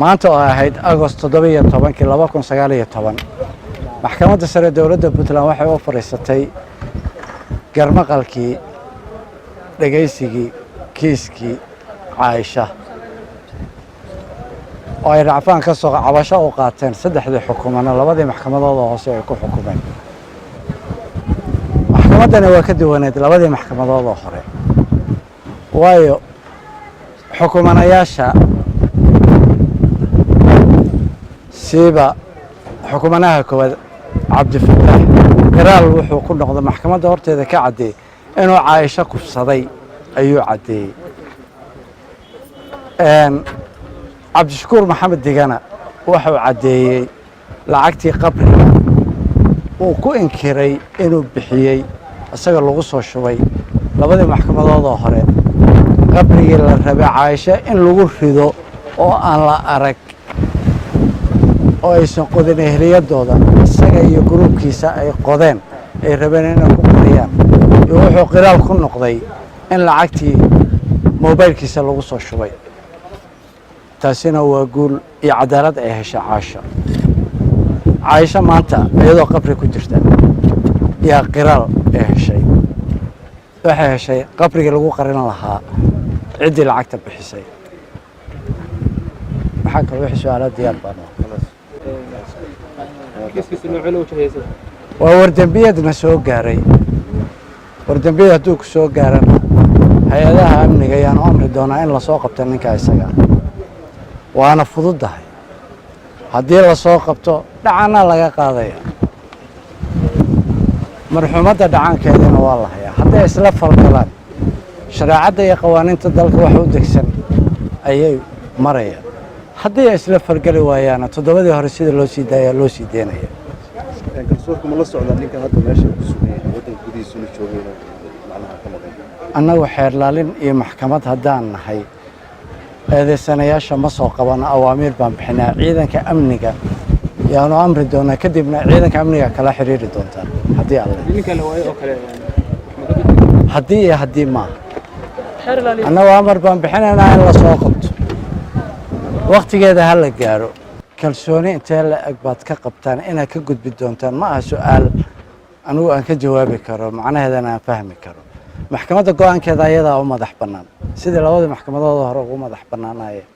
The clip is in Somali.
Maanta oo ahayd Agost 17-kii 2019, Maxkamadda Sare Dowladda Puntland waxay u fadhiisatay garmaqalkii dhegaysigii kiiskii Caaisha, oo ay racfaan ka soo cabasho u qaateen saddexdii xukumano labadii maxkamadood oo hoose ay ku xukumeen. Maxkamaddani waa ka duwaneed labadii maxkamadood oo hore, waayo xukumanayaasha, siiba xukumanaha koowaad Cabdifataax, qiraal wuxuu ku noqday maxkamadda horteeda ka caddeeyey inuu Caaisho kufsaday ayuu caddeeyey. Cabdishakuur Maxamed Digana wuxuu caddeeyey lacagtii qabriga uu ku inkiray inuu bixiyey, isaga lagu soo shubay labadii maxkamadood oo hore. Qabrigii la rabay Caaisho in lagu rido oo aan la arag oo aysan qodin ehliyadooda, isaga iyo gruubkiisa ay qodeen, ay rabeen inay ku qariyaan, iyo wuxuu qiraal ku noqday in lacagtii mobaylkiisa lagu soo shubay. Taasina waa guul iyo cadaalad ay heshay Caasho. Caaisho maanta iyadoo qabri ku jirta yaa qiraal ay heshay. Waxay heshay qabrigii lagu qarin lahaa ciddii lacagta bixisay. Maxaa kale? Wixii su-aala diyaar baan. Kiiskiisa noocee loo wajahaysa? Waa wardembiyadna soo gaaray. Wardembiyad hadduu ku soo gaarana, hay-adaha amniga ayaanu amri doonaa in lasoo qabto ninka isaga. Waana fududdahay haddii lasoo qabto, dhacanaa laga qaadaya, marxuumadda dhacaankeedina waa la hayaa. Hadday isla falgalaan, shareecadda iyo qawaaniinta dalka wax u degsan ayay marayaan. Haddii ay isla falgeli waayaana, toddobadii hore sida loo sii daaya loo sii deynaya. Garsoorku ma la socdaa ninkan hadda meesha ku sugan yahay, waddanka gudihiisuna joogay, inuu macnaha ka maqan? Annagu xeerlaalin iyo maxkamad haddaan nahay, eedaysanayaasha ma soo qabano. Awaamiir baan bixinaa, ciidanka amniga yaanu amri doonaa, kadibna ciidanka amniga kala xiriiri doontaa haddii Alle Ninka la waayo oo kale wax ma ka bedeli? Haddii iyo haddii maaha, annagu amar baan bixinaynaa in la soo qabto, wakhtigeeda ha la gaaro. Kalsooni intee la eg baad ka qabtaan inaad ka gudbi doontaan? Ma aha su-aal anigu aan ka jawaabi karo, macnaheedana aan fahmi karo. Maxkamadda go-aankeeda ayadaa u madax bannaan, sidii labadii maxkamadooda hore ugu madax bannaanayeen.